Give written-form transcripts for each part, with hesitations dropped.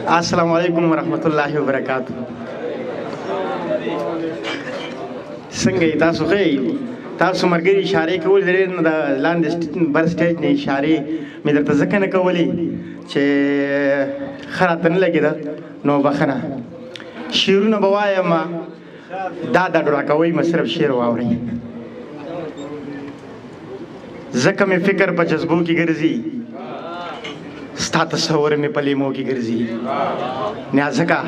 السلام علیکم ورحمت الله وبرکاتو. څنګه یې تاسو؟ ښه یئ؟ تاسو ملګري اشارې کول درې نه د لاندې بر سټیج نه اشارې مې درته ځکه نه کولې چې ښه راته نه لګېده، نو بخښنه. شعرونه به وایم، دا د ډراکوئ مه، صرف شعر واورئ. ځکه مې فکر په جذبو کې ګرځي، ستا تصور مې په لیمو کې ګرځي. نیازکه،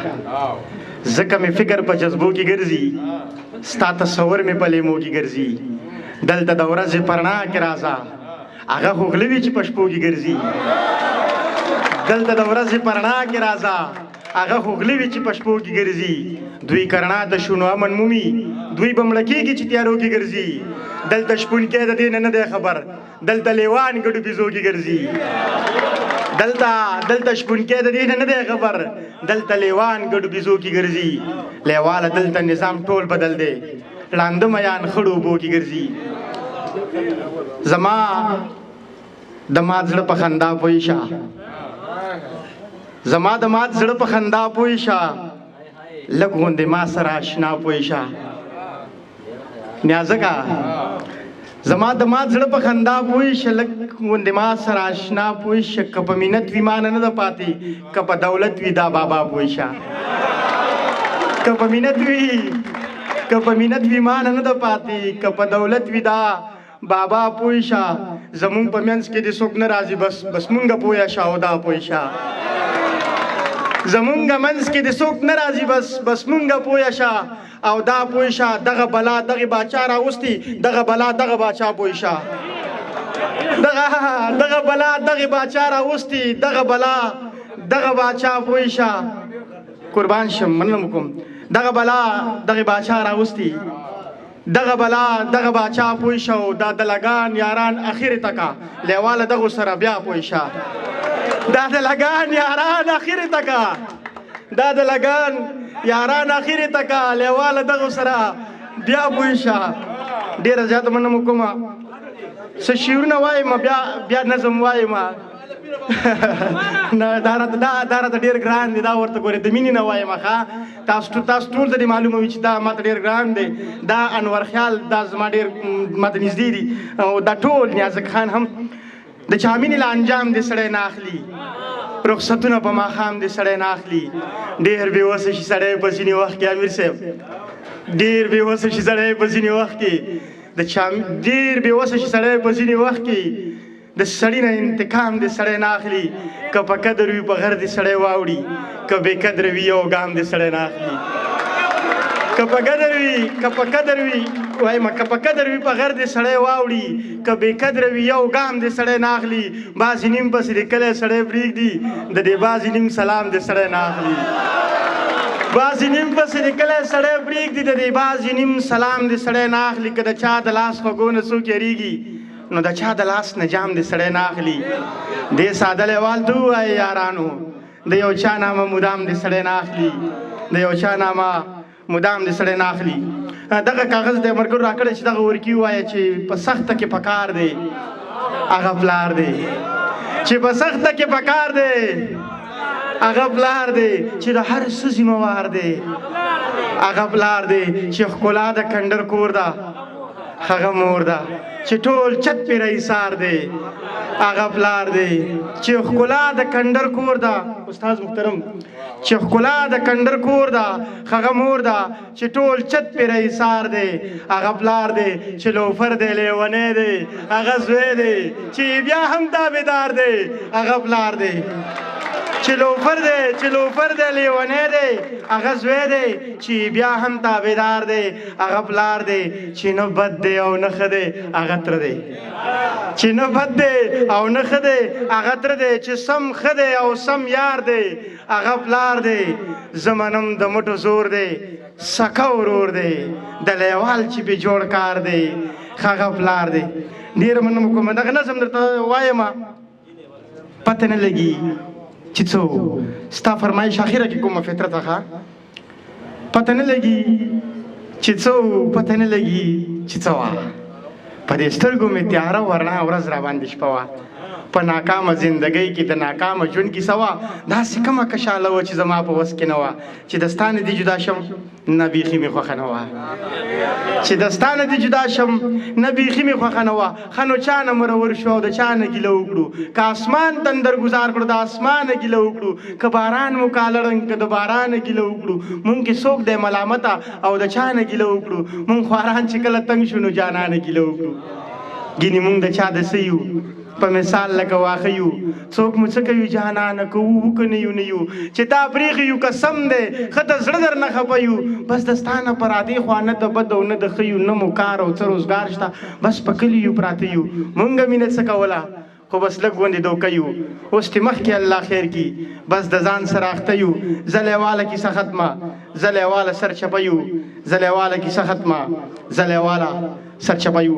ځکه مې فکر په جذبو کې ګرځي، ستا تصور مې په لیمو کې ګرځي. دلته د ورځې په رڼا کې راځه، هغه خو غله وي چې په شپو کې ګرځي. دلته د ورځې په رڼا کې راځه، هغه خو غله وي چې په شپو کې ګرځي. دوی کرنا د شونو امن مومي، دوی به مړه کېږي چې تیارو کې ګرځي. دلته شپونکی د دې نه نه دی خبر، دلته لیوان ګډو بیزو کې ګرځي. دلته شپونکی د دې نه نه دی خبر، دلته لیوان ګډو بیزو کې ګرځي. لیواله، دلته نظام ټول بدل دی، ړانده میان خړو اوبو کې ګرځي. زما د مات زړه په خندا پوه شه، زما د مات زړه په خندا پوه شه، لږ غوندې ما سره آشنا پوه شه. نیازکه، زما د مات زړه په خندا پوه شه، لږ غوندې ما سره آشنا پوه شه. که په مینت وي مانه نه ده پاتې، که په دولت وي دا بابا پوه شه. که په مینت وي، که په مینت وي مانه نه ده پاتې، که په دولت وي دا بابا پوه شه. زمونږ په منځ کې دې څوک نه راځي، بس بس مونږ پوه شه او دا پوه شه. زمونږ منځ کې دې څوک نه راځي، بس بس مونږ پوه شه او دا پوه شه. دغه بلا دغه باچا راوستي، دغه بلا دغه باچا پوه شه. دغه بلا دغه باچا راوستي، دغه بلا دغه باچا پوه شه. قربان شم، مننه کوم. دغه بلا دغه باچا راوستي، دغه بلا دغه باچا پوه شو. دا د لګان یاران اخر تکا، لیواله دغه سره بیا پوه شه. دا د لګان یاران اخر تکا، دا د لګان یاران اخر تکا، لیواله دغه سره بیا پوه شه. ډیره زیاته مننه کوم. څه شعرونه وایم، بیا بیا نظم وایم. نه، دا راته دا راته ډیر ګران دی. دا ورته ګورې د مینې نه وایم. ښه، تاسو ټول ته دې معلومه وي چې دا ماته ډیر ګران دی. دا انور خیال، دا زما ډیر ماته نږدې دي، او دا ټول نیازک خان هم. د چا مینې له انجام دې سړی نه اخلي، رخصتونه په ماښام دې سړی نه اخلي. ډېر بې وسه شي سړی په ځینې وخت کې، امیر صاحب، ډېر بې وسه شي سړی په ځینې وخت کې. د چا ډېر بې وسه شي سړی په ځینې وخت کې، د سړي نه انتقام دې سړی نه اخلي. که په قدر وي په غر دې سړی واوړي، که بې قدر وي یو ګام دې سړی نه اخلي. که په قدر وي، که په قدر وي وایم، که په قدر وي په غر دې سړی واوړي، که بې قدر وي یو ګام دې سړی نه اخلي. بعضې نیم پسې د کلی سړی پرېږدي، د دې بعضې نیم سلام دې سړی نه اخلي. بعضې نیم پسې د کلی سړی پرېږدي، د دې بعضې نیم سلام دې سړی نه اخلي. که د چا د لاس خوږو نه څوک یریږي، نو د چا د لاس نه جام دې سړی نه اخلي. دې ساده لیوال ته ووایې یارانو، د یو چا نامه مدام دې سړی نه اخلي، د یو چا نامه مدام دې سړی نه اخلي. دغه کاغذ د ملګرو راکړی چې دغه ورکي ووایه چې په سخته کې پکار دی هغه پلار دی، چې په سخته کې پکار دی هغه پلار دی، چې د هر څه ذمه وار دی هغه پلار دی، چې ښکلا د کنډر کور ده هغه مور ده، چې ټول چت پرې ایسار دی هغه پلار دی، چې ښکلا د کنډر کور ده، استاد محترم، چې ښکلا د کنډر کور ده هغه مور ده، چې ټول چت پرې ایسار دی هغه پلار دی، چې لوفر دی لیونی دی هغه زوی دی، چې بیا هم تابعدار دی هغه پلار دی، چې لوفر دی، چې لوفر دی لیونی دی هغه زوی دی، چې بیا هم تابعدار دی هغه پلار دی، چې نه بد دی او نه ښه دی هغه تره دی، چې نه بد دی او نه ښه دی هغه تره دی، چې سم ښه دی او سم یار دی هغه پلار دی. زه منم د مټو زور دی سکه ورور دی، د لیوال چې پې جوړ کار دی هغه پلار دی. ډېره مننه کوم. دغه نظم درته وایم، پته نه لګي چې څه ستا فرمایش اخره کې کومه فطرت. ښه، پته نه لګي چې څه، پته نه لګي چې څه وه. په دې سترګو مې تیاره ورڼا ورځ را باندې شپه وه. په ناکامه زندګۍ کې د ناکامه ژوند کیسه وه. داسې کومه کشاله وه چې زما په وس کې نه وه، چې د ستا نه دې جدا شم، نه بیخي مې خوښه نه وه. چې د ستا نه دې جدا شم، نه بیخي مې خوښه نه وه. ښه نو چا نه مرور شو او د چا نه ګیله وکړو؟ که اسمان تندر ګزار کړو، د اسمانه ګیله وکړو؟ که باران مو کاله ړنګ که د بارانه ګیله وکړو؟ مونږ کې څوک دی ملامته او د چا نه ګیله وکړو؟ مونږ خواران چې کله تنګ شو نو جانانه ګیله وکړو. ګینې مونږ د چا د څه یو، په مثال لکه واښه یو، څوک مو څه کوي جانانه، که وو که نه یو نه یو. چې تا پرېښي یو قسم دی ښه د زړه درنه خفه یو، بس د ستا نه په رادې خوا نه د بد او نه د ښه یو. نه مو کار او څه روزګار شته، بس په کلي یو پراته یو. مونږ مینه څه کوله خو بس لږ غوندې دوکه یو، اوس چې مخکې الله خیر کړي، بس د ځان سره اخته یو. ځلی واله کیسه ختمه، ځلی واله سرچپه یو، ځلی واله کیسه ختمه، ځلی واله سرچپه یو.